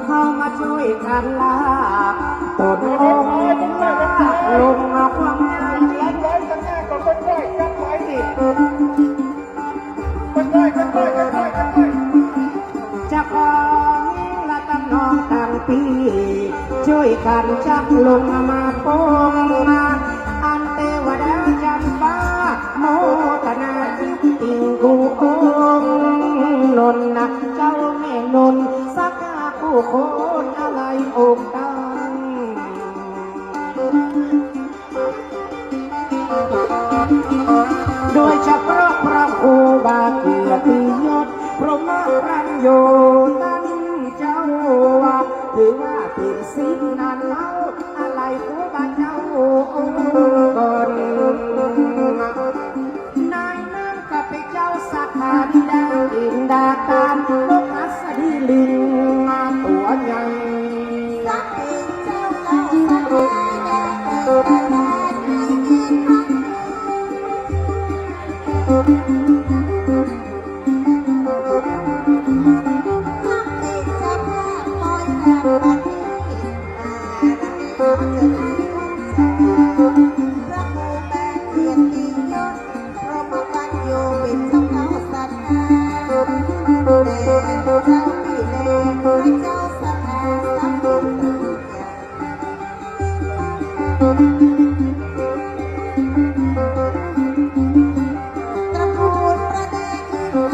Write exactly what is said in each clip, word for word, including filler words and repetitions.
เฮามาจ้วยกั๋นลาก ต๋นองค์ลากลงมาความงาม จะขอละตำนองตังปี้ จ้วยกั๋นจักลงมาปงมา อันเตวดาจันฟ้า โมตนาอิติงกูองค์นนท์นะ เจ้าแม่นนท์ สักกาผู้โคตรอาลัยองค์ตัง โดยเฉพาะพระครูบาเกียรติยศ พรหมปัญโญตันเจ้าว่า ถือว่าเป๋นศิษย์นั้นเฮา อาลัยครูบาเจ้าองค์ก่อน ในนั้นก็เป๋นเจ้าสักกาธิดา อินดาตาน นกหัสดีลิง ตั๋วใหญ่ ตระกูลประดาอิน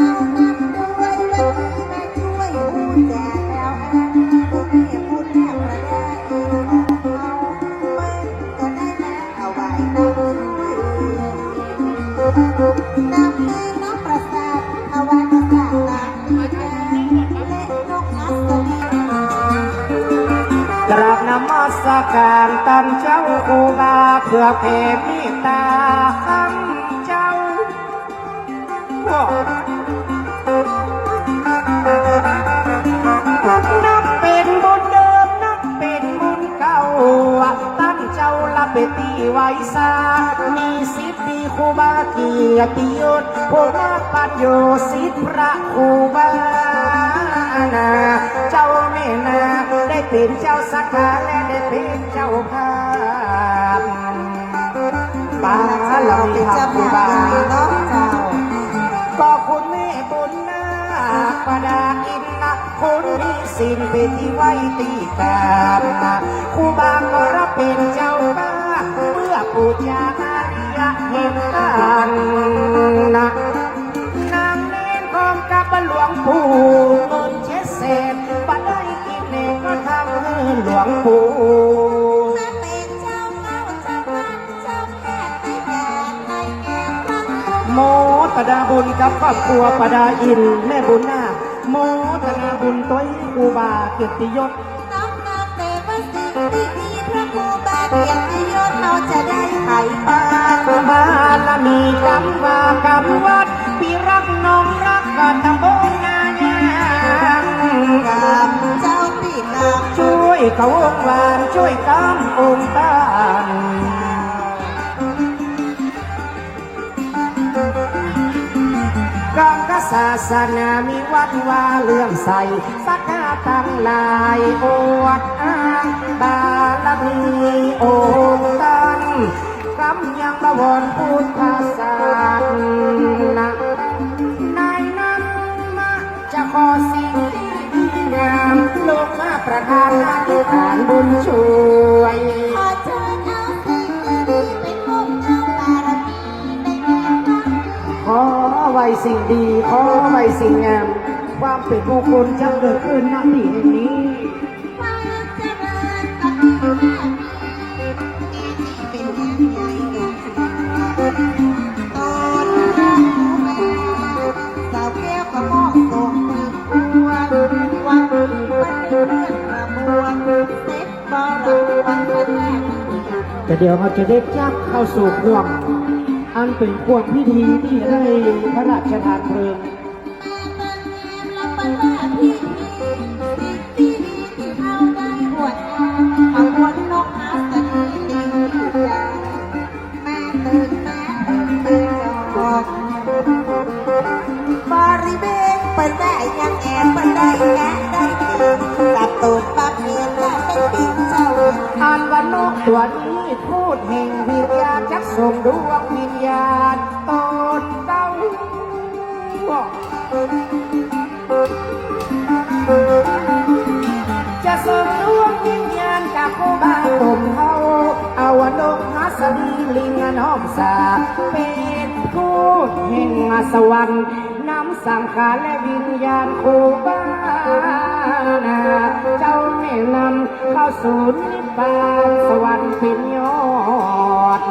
เอานำด้วย วันนี้มาจ้วยบูชาแอวแอน บุญแม่บุญแม่ประดาอินของเฮา มันก็ได้มาถวายน้ำจ้วย นำแม่น้ำประสาท ถวายประสาทตามปีแดง และนกหัสดี กราบนมัสการตันเจ้าครูบา เปื้อแผ่เมตตาตันเจ้า นับเป๋นบุญเดิม นับเป๋นบุญเก่า ตันเจ้าละเป๋นตี้ไหว้สา มีศิษย์มีครูบาเกียรติยศ ผู้มาปัญโญศิษย์พระครูบานา เจ้าแม่นา ได้เป๋นเจ้าสักกา และได้เป๋นเจ้าภาพ บารมีพระครูบา ก็คุณแม่บุญนาคประดาอินนะ คุณมีศีลเป๋นตี้ไหว้ตี้กราบนะ ครูบาก็รับเป๋นเจ้าภาพ เปื้อปู๋จาอาริยะเหตุก๋ารณ์นะ นางเณรพร้อมกับหลวงปู่เงินเจ็ดแสน บ่ได้กิ๋นเองก็ทำหื้อหลวงปู่ โมตนาบุญกับครอบครัวประดาอิน แม่บุญนาค โมตนาบุญตวยครูบาเกียรติยศ น้อมนำแต่ว่าสิ่งดีๆ พระครูบาเกียรติยศเฮาจะได้ไขไป บารมีกำว่ากำวัด ปี้ฮักน้องฮักกะตำบลนายาง กำเจ้าปี้กำ จ้วยกะองค์หวาน จ้วยกำองค์ต้าน กำกะศาสนามีวัดวาเลื่อมใส สักกาตังหลายอวดอ้างบารมีองค์ตัน กำยังบวรพุทธศาสนา ในนั้นมาจะขอสิ่งดีงาม ลงมาประทานอธิษฐานบุญจ้วย ขอเชิญเอาสิ่งดีๆ ไปปกเอาบารมี ขอไหว้สิ่งดี ขอไหว้สิ่งงาม ความเป๋นมงคลจะเกิดขึ้น ณ ตี้แห่งนี้ ความเจริญก็มีแน่ แก่ตี้เป๋นอย่างใหญ่แก่ตี้ ตนพระครูแม่ สาวแก้วก็มอบส่งไปทั่ว วัดนี้มันเรื่องกระบวน เสร็จ แต่เดี๋ยวเฮาจะได้จักเข้าสู่ข่วง อันเป๋นข่วงพิธีตี้จะได้พระราชทานเพลิง บริเวณเปิ้นได้ยังแอบเปิ้นได้แกะได้เกลื ส่งดวงวิญญาณต๋นเก่า จะส่งดวงวิญญาณจากครูบาต๋นเก่า เอานกหัสดีลิงน้องสา เป๋นทูตแห่งสวรรค์ นำสังขารและวิญญาณครูบา เจ้าแม่นำเข้าสู่นิพพานสวรรค์เป๋นยอด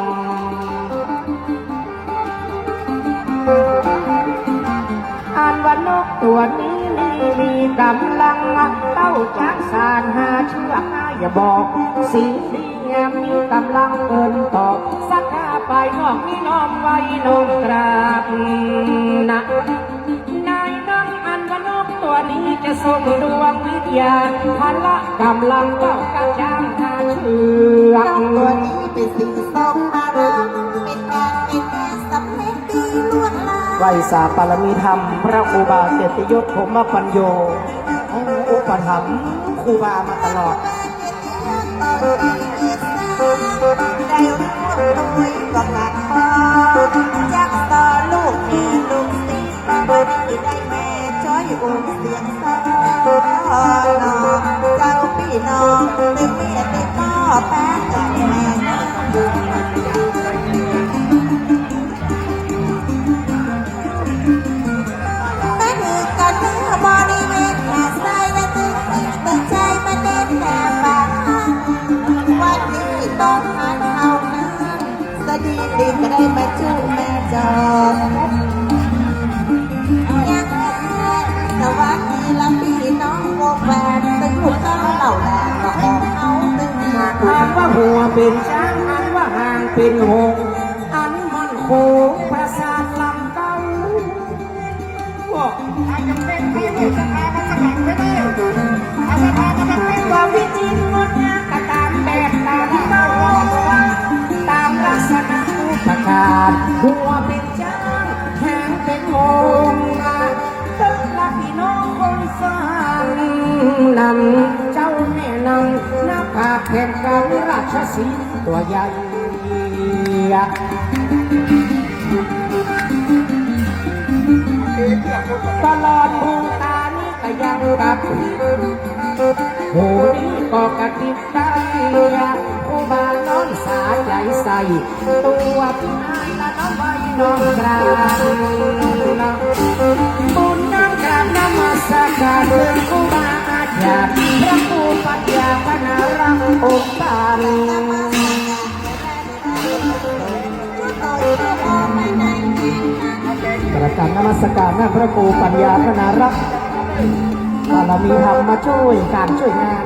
อันว่านกตั๋วนี้นี่มีก๋ำลังเต้าจ๊างสานห้าเจื้อก อย่าบอกสิ่งดีงามมีก๋ำลังเอิ้นตอบ ศรัทธาภายนอกนี้น้อมไหว้น้อมกราบนะ ในนั้นอันว่านกตั๋วนี้จะส่งดวงวิญญาณ พละก๋ำลังเต้าจ๊างห้าเจื้อก นกตั๋วนี้เป๋นสิ่งทรงพลัง เป๋นก๋านเป๋นแม่สำเร็จดีล่วงหน้า ไหว้สาบารมีธรรมพระครูบาเกียรติยศ พรหมปัญโญ องค์อุปถัมภ์ครูบามาตลอด ได้ร่วมด้วยประกาศขอ จักสอนลูกแม่ลูกศิษย์ บ่ดีได้แม่จ้อยองค์เสียงสอน เจ้าปี้น้อง ตึงแม่ตึงป้อ แป๊กแม่ มาถือกันเนื้อบริเวณแม่ไส้และตึงตึงใจมาเน้นแต่ปาก วันนี้ต้องหันเอาน้ำสดีดีก็ได้มาจุแม่จอม ยังไงสวัสดีละปี้น้องวงแหวน ตึงลูกเต้าเหล่าแหล่ก็ออกเอาตึงมา อันว่าหัวเป๋นจ๊าง อันว่าหางเป๋นหงส์ อันมั่นคงประสาทลำเก้า บอก ใครจะเป็นใครไม่สมัครไม่ได้ เอาสมัครมาเป็น ว่าวิจิตรงดงามก็ต๋ามแบบต๋ามเต้า ต๋ามลักษณะรูปประกาศ หัวเป๋นจ๊าง หางเป๋นหงส์ ตึงละปี้น้องคนสร้างนำ เจ้าแม่นางหน้าผากแผ่นกลางราชสีห์ตั๋วใหญ่ ตลอดดวงต๋านี้ก็ยังกระพริบ หูนี้ก็กระพริบต๋า ครูบาน้องสาใจ๋ใส่ ตั๋วพิมานละน้อมไหว้น้อมกราบ บุญน้อมกราบนมัสการ ครูบาอาจารย์ พระครูปัญญาพนารักษ์องค์ปาน กราบนมัสการนะพระครูปัญญาพนารักษ์ บารมีธรรมมาจ้วยก๋านจ้วยงาน